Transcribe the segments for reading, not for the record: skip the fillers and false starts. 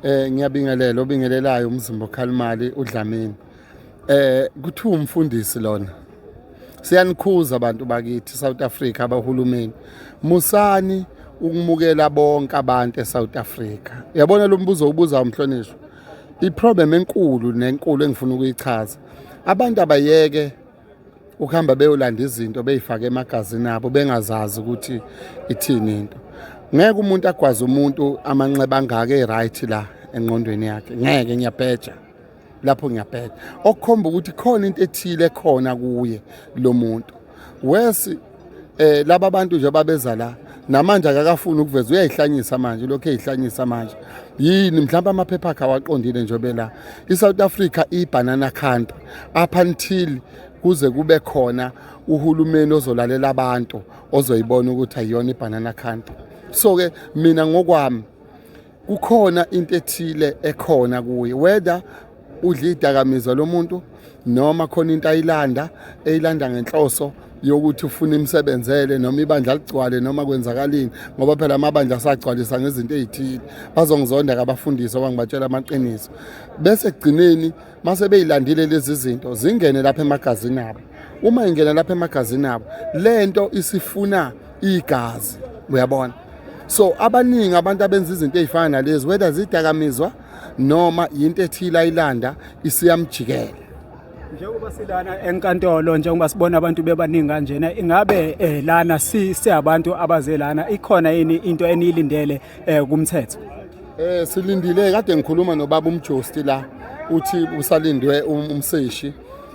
Ngiyabingelela obingelelayo umzimba okhalimali uDlamini. Kuthiwa umfundisi lona. Siyanikhuza abantu bakithi South Africa abahulumeni. Musani ukumukela bonke abantu eSouth Africa. Uyabona lo mbuzo ubuza umhlonishwa. Iproblem enkulu nenkulu engifuna ukuyichaza. Abantu abayeke ukuhamba beyolanda izinto beyifake emagazini abo bengazazi ukuthi ithini into. Ngeke umuntu agwaze umuntu amanxeba angaka e-right la engqondweni yakhe. Ngeke, ngiyabheja. Lapho ngiyabheja. Okukhomba ukuthi khona into ethile ekhona kuye lo muntu. Wesi laba bantu nje babeza la namanje akakafuni ukuveza, uyayihlanyisa manje, lokho eyihlanyisa manje yini? Mhlawumbe amaphepha akhe awaqondile njengoba la iSouth Africa ibanana country up until kuze kube khona uhulumeni ozolalela abantu ozoyibona ukuthi ayiyona ibanana country. So ke mina ngokwami kukhona into ethile ekhona kuye, whether udla idakamizwa lo muntu noma khona into ayilanda eyilanda ngenhloso yokuthi ufuna imsebenzele noma ibandla ligcwale noma kwenzakalini, ngoba phela amabandla asagcwalisa ngezinto ezithile. Bazongizonda kabafundisi ngoba ngibatshela amaqiniso. Bese ekugcineni mase beyilandile lezi zinto zingene lapha emagazini abo. Uma ingena lapha emagazini abo lento isifuna igazi, uyabona. So abaningi abantu abenza izinto ezifana nalezi, whether zidakamizwa noma yinto ethile ayilanda, isiyamjikela. Njengoba silana enkantolo, njengoba sibona abantu bebaningi kanjena, ingabe lana si siyabantu abaze lana, ikhona yini into eniyilindele kumthetho? Silindile, kade ngikhuluma nobaba umJosti la, uthi usalindwe umseshi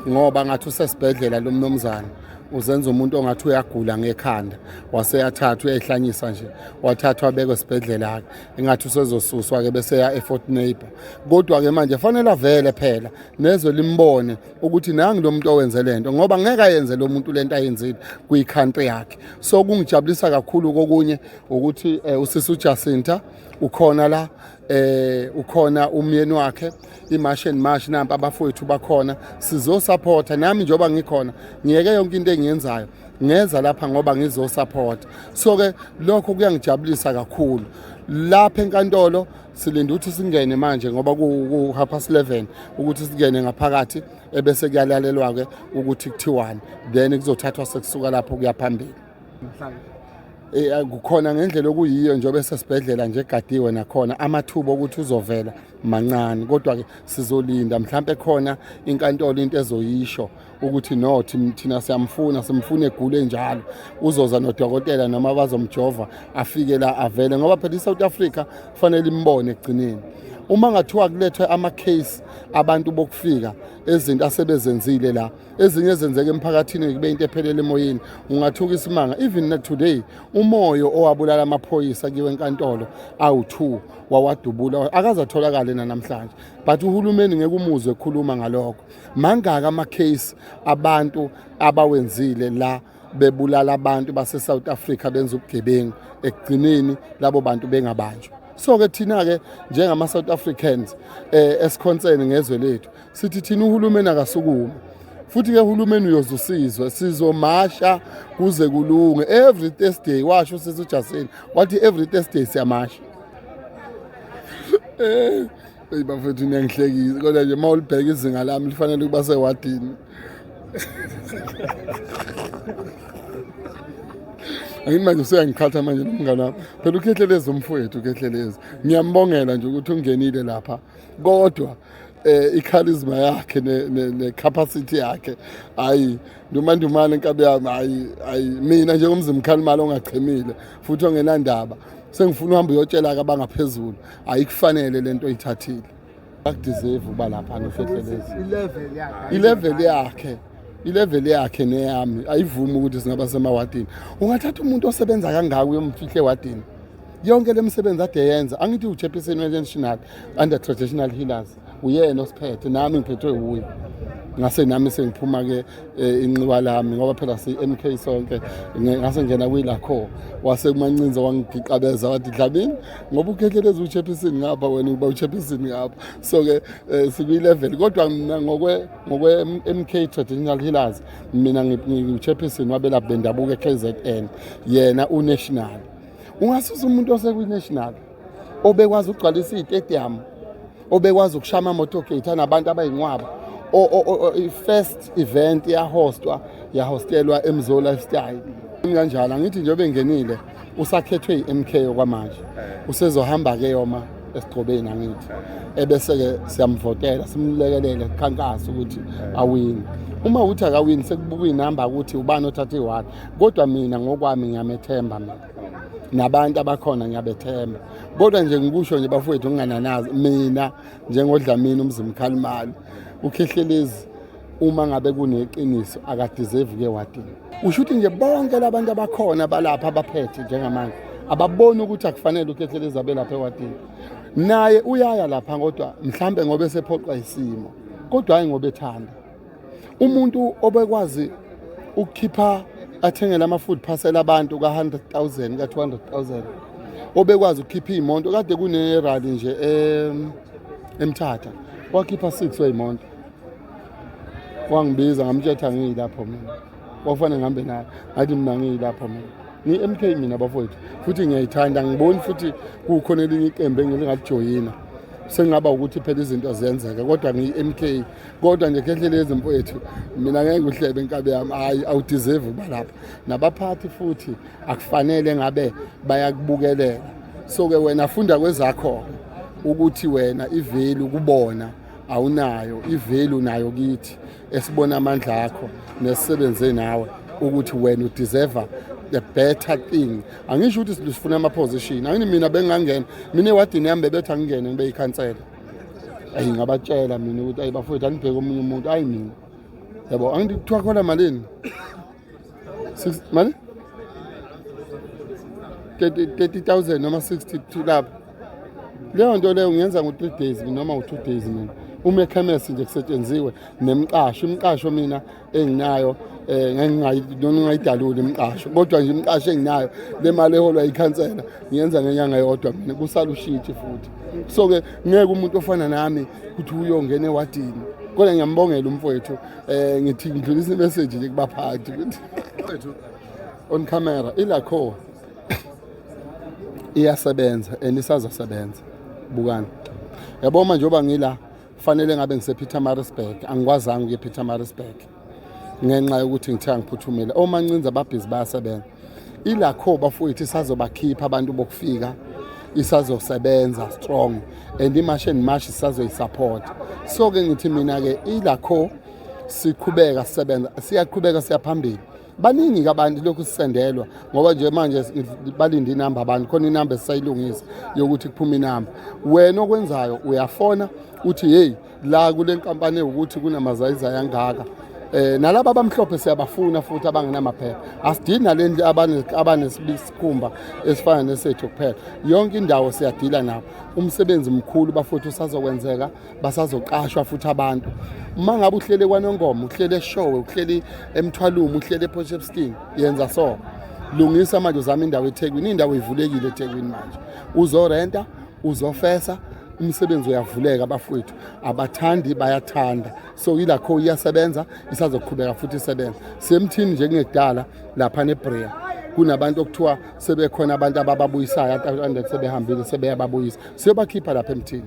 ngoba ngathi usesibhedlela lo mnumzane, uzenza umuntu ongathi uyagula ngekhanda, waseyathathwa, uyayihlanyisa nje, wathathwa abekwe esibhedlela ke, engathi usezosuswa ke bese ya eFort Napier. Kodwa ke manje fanele avele phela nezwe limbone ukuthi nangi lo muntu owenze lento, ngoba ngeke ayenze lo muntu lento ayenzile kwi-country yakhe. So kungijabulisa kakhulu kokunye ukuthi usisi uJacinta ukhona la, ukhona umyeni wakhe, iMarch and March, nampa abafowethu bakhona, sizosupporta. Nami njengoba ngikhona ngiyeke yonke into engiyenzayo ngeza lapha ngoba ngizosupporta. So ke lokho kuyangijabulisa kakhulu. Lapha enkantolo silinde ukuthi singene manje ngoba ku 11:30 ukuthi singene ngaphakathi, ebese kuyalalelwa ke ukuthi kuthiwani, then kuzothathwa sekusuka lapho kuya phambili. Kukhona ngendlela okuyiyo njengoba esesibhedlela nje egadiwe, nakhona amathuba okuthi uzovela mancane, kodwa ke sizolinda mhlambe khona inkantolo into ezoyisho ukuthi no, thina siyamfuna, simfuna egule njalo, uzoza nodokotela noma bazomjova afike la avele, ngoba phela iSouth Africa kufanele imbone ekugcineni. Uma ngathiwa kulethwe ama-case abantu bokufika, ezinto asebezenzile la, ezinye ezenzeka emphakathini, kube into ephelele emoyeni, ungathuka isimanga. Even na today uMoyo owabulala amaphoyisa kuyiwe enkantolo awu-2 wawadubula, akaze atholakale namhlanje, but uhulumeni ngeke umuzwe ekhuluma ngalokho. Mangaka ama-case abantu abawenzile la bebulala abantu base-South Africa, benza ubugebengu, ekugcineni labo bantu bengabanjwa. So ke thina-ke njengama-South Africans esikhonsene ngezwe lethu sithi thina uhulumeni akasukume, futhi ke uhulumeni uyozusizwe, sizomasha kuze kulunge every Thursday. Washo usisi uJacinta wathi every Thursday siyamasha. Eyi bafethu, niyangihlekisa, kodwa nje uma ulibheka izinga lami lifanele ukuba sewadini. Angithi manje useyangiqhatha manje nomngane wami phela uKhehlelezi, umfowethu uKhehlelezi, ngiyambongela nje ukuthi ungenile lapha, kodwa icharisma yakhe ne capacity yakhe, hayi ndumandumane inkabi yami, hayi hayi. Mina njengomzimba khalimali ongachemile futhi ongenandaba, sengifuna uhamba uyotshela ke abangaphezulu, ayikufanele lento oyithathile, akudeserve ukuba lapha noKhehlelezi. I-level yakhe. I-level yakhe, i-level yakhe neyami ayivumi ukuthi singaba semawadini. Ungathatha umuntu osebenza kangaka uyomfihla ewadini? Yonke le misebenzi ade yenza, angithi uchairperson we-national under traditional healers, uyena osiphethe, nami ngiphethwe wuye, ngase nami sengiphuma-ke inxiwa lami ngoba phela si-MK sonke, ngase ngena kwilakho wase kumancinza wangigiqabeza wathi, "Dlamini, ngoba uKhehlelezi uchairperson ngapha, wena uba uchairperson ngapha." So-ke sikwi-level, kodwa mina ngokwe-MK traditional healers mina ngiwu-chairperson wabelaphi bendabuko e-KZN, yena u-national. Ungasusa umuntu osekwi-national obekwazi ukugcwalisa iy'tediyamu. Obekwazi ukushaya ama-motorcade anabantu abayinqwaba. I-first event yahostwa, yahostelwa eMzo Lifestyle. Kanjalo angithi njengoba engenile usakhethwe i-MK okwamanje, usezohamba-ke yoma esigcobeni angithi, ebese-ke siyamvotela, simlekelele kukhankasa ukuthi awini. Uma ukuthi akawini, sekubuka inamba ukuthi ubani othatha iwadi. Kodwa mina ngokwami ngiyamethemba mina, nabantu abakhona ngiyabethemba. Kodwa nje ngikusho nje bafowethu, ngingananazi mina njengoDlamini uMzimkhalimali, uKhehlelezi uma ngabe kuneqiniso akadeserve ke ewadini. Usho ukuthi nje bonke labantu abakhona balapha abaphethe njengamanje ababoni ukuthi akufanele uKhehlelezi abe lapha ewadini. Naye uyaya lapha, kodwa mhlambe ngoba esephoqwa isimo, kodwa hayi ngoba ethanda. Umuntu obekwazi ukukhipha athengele ama-food parcel abantu ka-100,000, ka-200,000, obekwazi ukukhipha iy'moto kade kune-rally nje eMthatha, wakhipha 6 wey'moto, wangibiza, ngamtshetha ngiyilapho mina, kwakufanele ngihambe naye. Ngathi mina ngiyilapho mina, ngi-MK mina bafowethu, futhi ngiyayithanda, ngiboni futhi kukhona elinye iqembu engingalijoyina. Sengingaba ukuthi phela izinto ziyenzeka, kodwa ngiyi-MK. Kodwa nje Khehlelezi mfowethu, mina ngeke ngihlebe inkabi yami, hayi, awudeserve ukuba lapha. Nabaphathi futhi akufanele ngabe bayakubukelela. So-ke wena funda kwezakho ukuthi wena i-value kubona awunayo, i-value nayo kithi esibona amandla akho nesisebenze nawe ukuthi wena udeserve the better thing. Angisho ukuthi sifuna ama-position, angini mina bengingangena mina ewadini yami, bebethi angingene ngibe yikhansela. Ayi, ngabatshela mina ukuthi ayi bafowethu, anibheke omunye umuntu, ayi mina yabo. Angithi kuthiwa khona malini? Six, mali 30,000 noma 62 lapho. Leyo nto leyo ngiyenza ngo-3 days noma ngo-2 days mina, uma ekhemesi nje kusetshenziwe nemiqasho. Imiqasho mina enginayo, noma ngingayidaluli imiqasho, kodwa nje imiqasho enginayo, le mali eholwa yikhansela ngiyenza ngenyanga yodwa mina, kusala ushintshi futhi. So-ke ngeke umuntu ofana nami ukuthi uyongena ewadini, kodwa ngiyambongela umfowethu. Ngithi ngidlulisa imessage nje kubaphathi ukuthi on camera, ilakho iyasebenza and isazosebenza. Bukani, yabo manje njengoba ngila, fanele ngabe ngise-Pietermaritzburg, angikwazanga ukuya e-Pietermaritzburg ngenxa yokuthi ngithe angiphuthumile. Omancinza babhizi bayasebenza. Ilakho bafowethu isazobakhipha abantu bokufika, isazosebenza strong, and iMarch and March isazoyisupport. So-ke ngithi mina-ke ilakho siqhubeka sisebenza, siyaqhubeka siyaphambili. Baningi-ke abantu lokhu sisendelwa, ngoba nje manje balinde inamba abantu khona, inamba esisayilungisa yokuthi kuphume inamba. Wena okwenzayo uyafona uthi hey, la kule nkampani ukuthi kunamazayizayi angaka. Nalaba abamhlophe siyabafuna futhi, abangenamaphepha asidili nale abanesikhumba esifana nesethu kuphela. Yonke indawo siyadila nabo. Umsebenzi mkhulu bafowethu, usazokwenzeka, basazoqashwa futhi abantu. Uma ngabe uhlele kwaNongoma, uhlele eShowe, uhleli eMthwalume, uhlele ePort yenza so, lungisa manje, uzama indawo eThekwini. Indawo ivulekile eThekwini manje, uzorenta, uzofesa, umsebenzi uyavuleka bafowethu. Abathandi bayathanda. So ilakho iyasebenza, isazoqhubeka futhi isebenza. Semthini nje kungekudala lapha neBrea kunabantu okuthiwa sebekhona abantu abababuyisayo, abantu sebehambile, sebeyababuyisa, siyobakhipha lapha emthini.